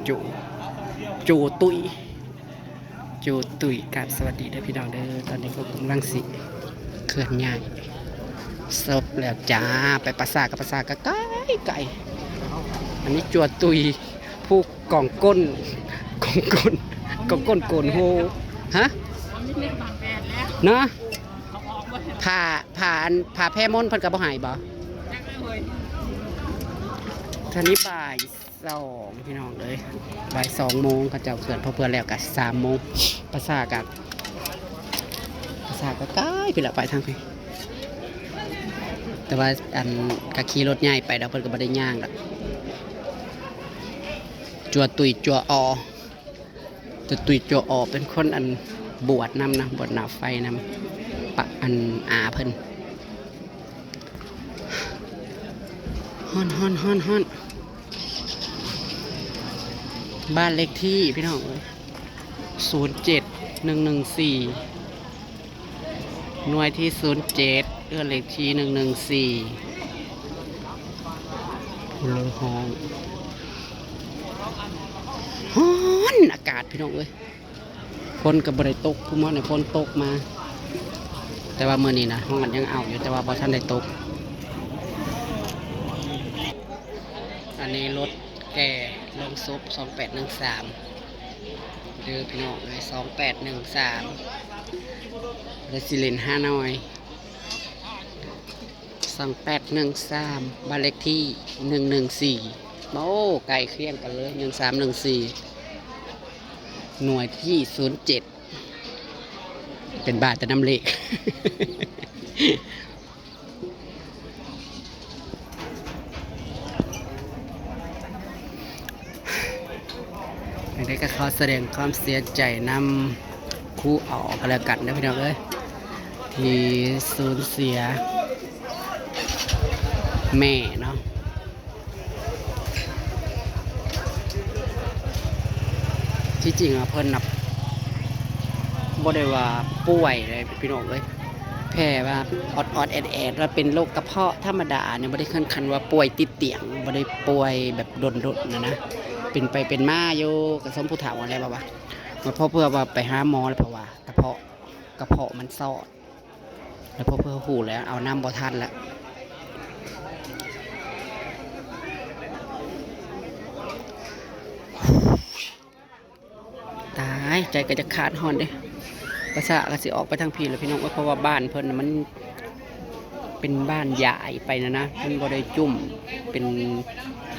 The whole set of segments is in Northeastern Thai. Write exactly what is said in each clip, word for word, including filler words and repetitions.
จู จูตุย จูตุย กราบสวัสดีเด้อพี่น้องเด้อ ตอนนี้ก็กำลังสิเคลื่อนย้ายศพแล้วจ้า ไปปราสาทกับปราสาทก็ไกลไกล อันนี้จัวตุย ผู้กองก้น กองก้น กองก้นโกนโฮ ฮะ เนาะ ผ่า ผ่าอัน ผ่าแพร่มนต์เพิ่นก็บ่ให้บ่ ตอนนี้บ่ายสองพี่น้องเอ้ย บ่ายสองโมง เขาเจ้าเคลื่อน พอเพื่อนแล้วก็สามโมง ปราสาทก็ ปราสาทก็ไกลพี่ละ ไปทางพี้ แต่ว่าอันก็ขี่รถใหญ่ไปดอก เพิ่นก็บ่ได้ย่างดอก จัวตุยจัวออ จัวตุยจัวออ เป็นคนอันบวชนำนะ บวชหน้าไฟนำ ปะอันอาเพิ่น ฮ้อนฮ้อนฮ้อนฮ้อน บ้านเลขที่พี่น้องเอ้ย ศูนย์เจ็ด หนึ่งหนึ่งสี่ หน่วยที่ศูนย์เจ็ด เรือนเลขที่หนึ่งหนึ่งสี่ คนละห้อง ฮ้อน อากาศพี่น้องเอ้ย ฝนก็บ่ได้ตก ผู้มื้อนี่ฝนตกมา แต่ว่ามื้อนี้นะ ฮ้อนยังเอาอยู่ แต่ว่าบ่ทันได้ตก อันนี้รถแห่โลงศพ สองแปดหนึ่งสาม เด้อพี่น้องเอ้ย สองแปดหนึ่งสาม เรซิเลนห้าน้อย สองแปดหนึ่งสาม บ้านเลขที่หนึ่งหนึ่งสี่ โอ้ ใกล้เคียงกันเลย หนึ่งสามหนึ่งสี่ หน่วยที่ศูนย์เจ็ด เป็นบ้าแต่นำเลข อันนี้ก็ขอแสดงความเสียใจนำครูอ๋อก็แล้วกันนะพี่น้องเอ้ย ที่สูญเสียแม่เนาะ ที่จริงอะเพิ่นน่ะบ่ได้ว่าป่วยเลยพี่น้องเอ้ย แค่ว่าออดๆแอดๆ แล้วเป็นโรคกระเพาะธรรมดาเนี่ย บ่ได้ถึงขั้นว่าป่วยติดเตียง บ่ได้ป่วยแบบโดนๆนะนะ เป็นไปเป็นมาอยู่ ก็สมผู้เฒ่าอะไรแบบว่า มาพอเพื่อว่าไปหาหมอแล้ว เพราะว่ากระเพาะ กระเพาะมันซอด แล้วพอเพื่อฮู้แล้ว เอานำบ่ทันแล้ว ตาย ใจก็จะขาดฮ้อนเด้ ปราสาทก็สิออกไปทางพี้แหละพี่น้องเอ้ย เพราะว่าบ้านเพิ่นน่ะมันเป็นบ้านย้ายไปนะนะ มันบ่ได้จุ่ม เป็น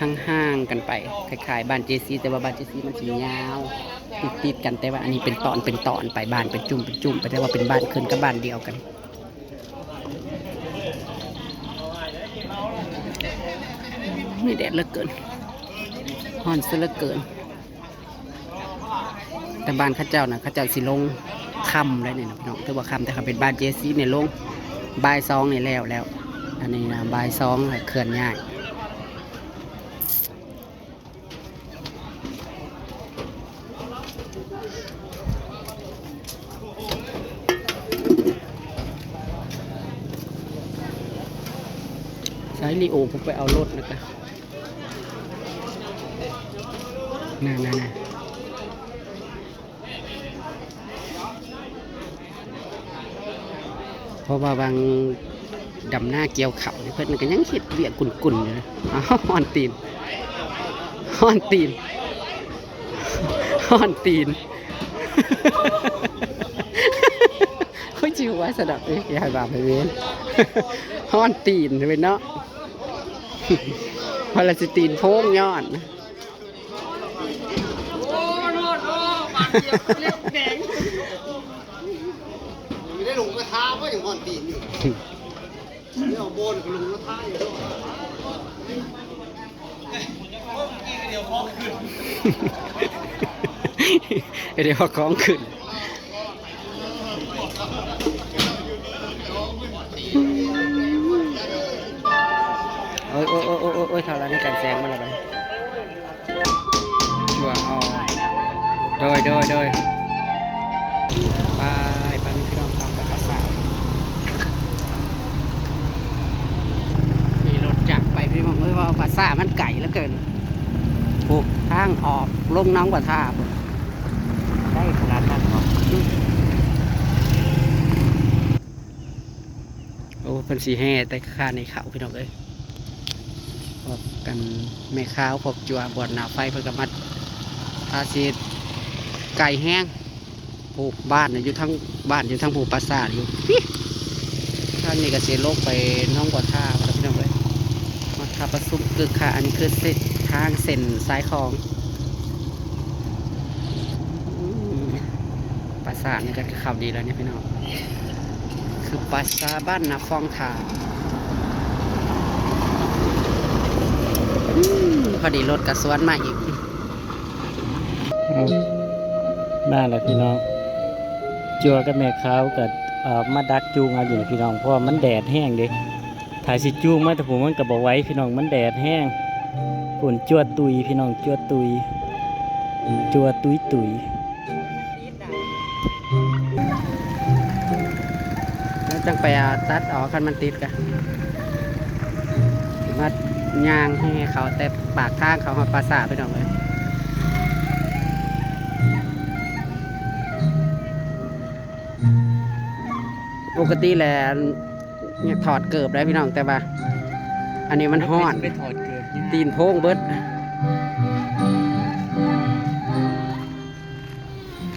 ห่างๆกันไป คล้ายๆบ้านเจซี แต่ว่าบ้านเจซีมันสิยาวติดๆกัน แต่ว่าอันนี้เป็นตอนเป็นตอนไป บ้านเป็นจุ่มเป็นจุ่มไป แต่ว่าเป็นบ้านเพิ่นกับบ้านเดียวกัน มีแดดเหลือเกิน ฮ้อนซะเหลือเกิน แต่บ้านเขาเจ้าน่ะ เขาเจ้าสิลงค่ำแล้วนี่นะพี่น้อง ถือว่าค่ำ แต่คันเป็นบ้านเจซีเนี่ยลงบ่ายสองนี่แล้วแล้ว อันนี้นะบ่ายสองแล้วเคลื่อนย้าย ใช้ลีโอผมไปเอารถนะกะ น่าน่าน่า เพราะว่าบางดำหน้าเกี่ยวเขาวนี่เพิ่นก็ยังเฮ็ดเวียกกุ่นๆอยู่นะ อ้าว ฮ้อนตีน ฮ้อนตีน ฮ้อนตีน เฮ้ย จิว่าสะดอกเอ้ย อย่าให้บาปให้เวร ฮ้อนตีนเว้ยเนาะ พาราสิตีนโพงย้อน โอ้โห โอ้โห ปากเสียบเล็บแดง ไม่ได้ลงกระทะว่าอย่างอ่อนตีนอยู่ เนี่ยเอาโบนกับลงกระทะอยู่ด้วย เดี๋ยวของขึ้น โอ้ย โอ้ย โอ้ย โอ้ย โอ้ย เท่าไรนี่กันแซงมันละบัดนี้ จั่วออก โดย โดย โดย ไป ไป พี่น้อง ตามไปปราสาท มีรถจักรไป พี่น้องเอ้ย ว่าปราสาทมันไกลเหลือเกิน โอ้ พา ทางออกลงหนองบัวท่าพุ้น ได้ขนาดนั้นเหรอ โอ้ เพิ่นสิแห่แต่ค่าในเขาพี่น้องเอ้ย พวกกันแม่ค้าพวกจั่วบอนหน้าไฟเพิ่นก็มา อาชีพไก่แห้ง ผู้บ้านน่ะอยู่ทางบ้านอยู่ทางผู้ปราสาทอยู่ ทางนี้ก็สิลงไปหนองบัวท่าครับพี่น้องเอ้ย มาท่าประชุมกึกค่ะ อันนี้คือเส้นทางเส้นสายคลอง อืม ปราสาทนี่ก็เข้าดีแล้วเนี่ยพี่น้อง คือปราสาทบ้านนาฟองท่า อืม พอดีรถกระสวนมาอีก อืม มาแล้วพี่น้อง จั่วกับแม่ขาวก็ เอ่อ มาดักจูงเอาอยู่นี่พี่น้อง เพราะว่ามันแดดแห้งเด้ ถ้าสิจูงมาแต่ผมมันก็บ่ไหวพี่น้อง มันแดดแห้ง ฝนจั่วตุยพี่น้อง จั่วตุย จั่วตุยตุย แล้วจังไปเอาตัดออกคันมันติดกะ มาย่างให้เขาแต่ปากทางเขาฮอดปราสาทพี่น้องเอ้ย ปกติแหละถอดเกิบได้พี่น้อง แต่ว่า อันนี้มันฮ้อน ไปถอดเกิบเนี่ย ตีนโพงเบิด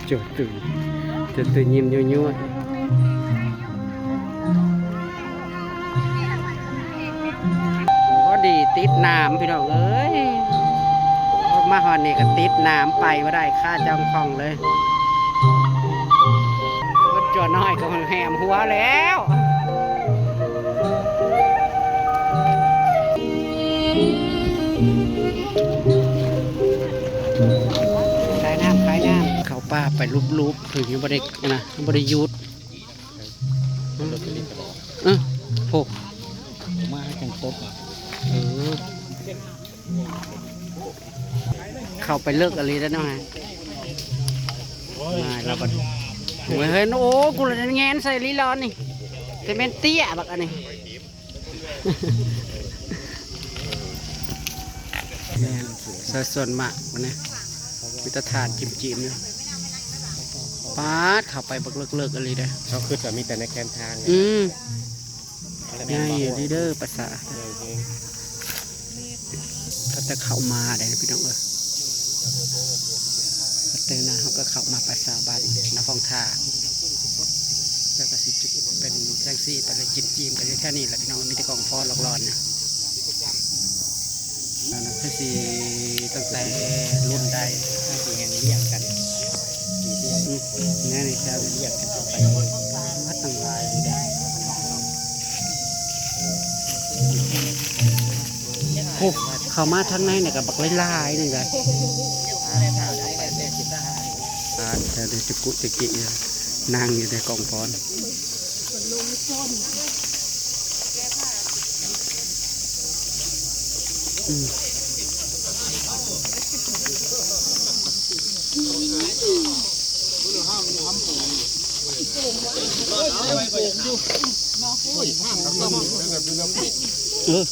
จดตื่น จดตื่นยิ้มยั่วๆ พอดีติดน้ำพี่น้องเอ้ย มาฮอดนี่ก็ติดน้ำไปบ่ได้ คาจ้องคองเลย รถจั่วน้อยก็แหมหัวแล้ว ขายน้ำ ขายน้ำ เข้าป่าไปลุบๆ ถึงยังบ่ได้นะ บ่ได้หยุด เออ โห มาให้จังครบ เออ เข้าไปเลิกอะไรแล้วเนาะ มาแล้วก็ โอ้ย เฮ้ย โอ้ กูเลยแงนใส่ลีลอนนี่ แต่แม่นเตี้ยบักอันนี้ แม่น ใส่ส่วนมากวันนี้ มีแต่ถ่านจิ้มๆ อยู่ ปาด เข้าไปบักเลิกๆ อะไรเด้อ เขาคือจะมีแต่ในแคมทางไง อืม อะไรแม่น ง่าย บ่ อยู่ดีเด้อ ภาษา เออ เออ เขาจะเข้ามาได้นะพี่น้องเอ้ย แต่นะเขาก็เข้ามาภาษาบ้านนครท่า เจ้าก็สิจุเป็นจังซี่ ไปเลยจิ้มๆ กันอยู่แค่นี้แหละพี่น้อง มีแต่กองฟอนหลอกหลอนนะ อันนั้นคือสิตั้งแต่รุ่นใด ถ้าสิแห่งเรียกกัน อืม แน่นี่ครับ เรียกกันไป วัดตั้งหลายเลยเด้อ โอ้ เข้ามาทางในเนี่ยก็บักหลายๆ นึงเลย อ่า แต่เดี๋ยวจะกุจะกินั่งอยู่ในกองฟอน อืม เออ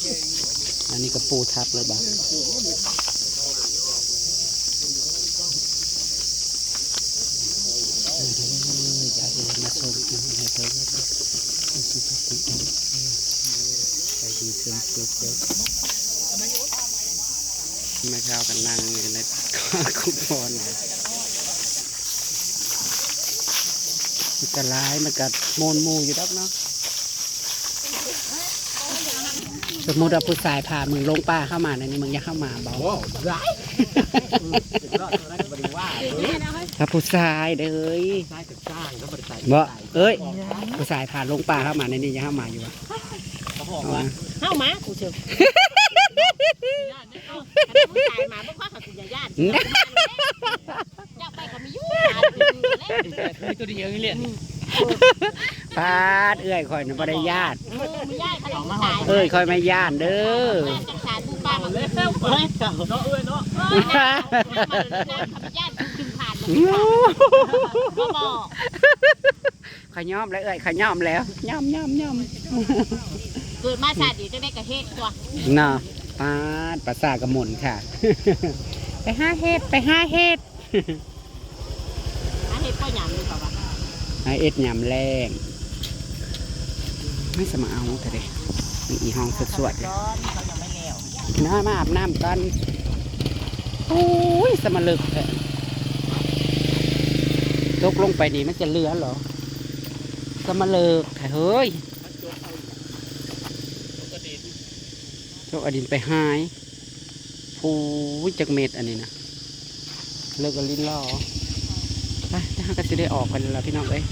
อันนี้ก็ปูทับเลยบ่า เออ อยากให้มาชมอีกให้เพิ่น ไปดีเพิ่มสุดเลย แม่ค้าก็นั่งอยู่ใน คุกพรเนี่ย มันก็หลาย มันก็มวลหมู่อยู่ดอกเนาะ สมมุติว่าผู้ชายพามึงลงป่าเข้ามาในนี้ มึงอยากเข้ามาบ่ โอ้ ได้ อืม สุดยอด ตอนนั้นก็บ่ได้ว่า ถ้าผู้ชายเด้อ ชายกับจ้างก็บ่ได้ใส่ บ่ เอ้ย ผู้ชายพาลงป่าเข้ามาในนี้ อยากเข้ามาอยู่วะ เขาบอกว่า เอาวะ เข้ามา กูเชิญ ผู้ชายมา บ่ว่ากับกูอย่าย่าน อยากไปก็มีอยู่ มีตัวเดียวนี่แหละ ปาด เอื้อยข่อยน่ะบ่ได้ย่าน เออ มีย่านขนาดตาย เอ้ย ข่อยมาย่านเด้อ จังสารผู้ป้ามาเลย เฮ้ย เนาะ เอ้ย เนาะ เออ นะ ย่านดึงผ่านลง บ่บอก ข้อยยอมแล้วเอ้ย ข้อยยอมแล้ว ยอม ยอม ยอม เกิดมาชาติเดียวจะได้กระเฮ็ดตัว เนาะ ปาด ภาษากระหม่นค่ะ ไป หาเฮ็ด ไปหาเฮ็ด อันนี้ก็ยำหรือเปล่าวะ หาเอ็ดยามแลง ไม่สมาเอาแต่เด้มีอีห้องสวดๆเลย ร้อนเขายังไม่แล้ว น้ามาอาบน้ำกัน โอ้ย สมาเลิกแท้ ตกลงไปนี่มันจะเหลือเหรอ สมาเลิกแท้เฮ้ย จกเอาดินไปหาย โอ้ย จักเม็ดอันนี้นะ เลิกเอาลิ้นล่อ ไป ถ้าก็สิได้ออกกันแล้วล่ะพี่น้องเอ้ย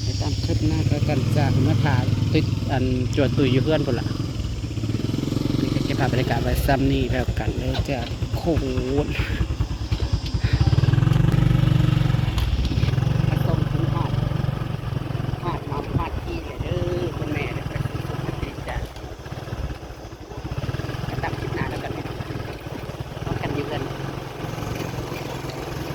ไปตามคลิปหน้าก็กันจ้า มาถ่ายติดอันจวดตุยอยู่เพื่อนพุ่นล่ะ นี่ก็เก็บภาพบรรยากาศไว้ซ้ำนี่แล้วกันเลยจ้า โคตร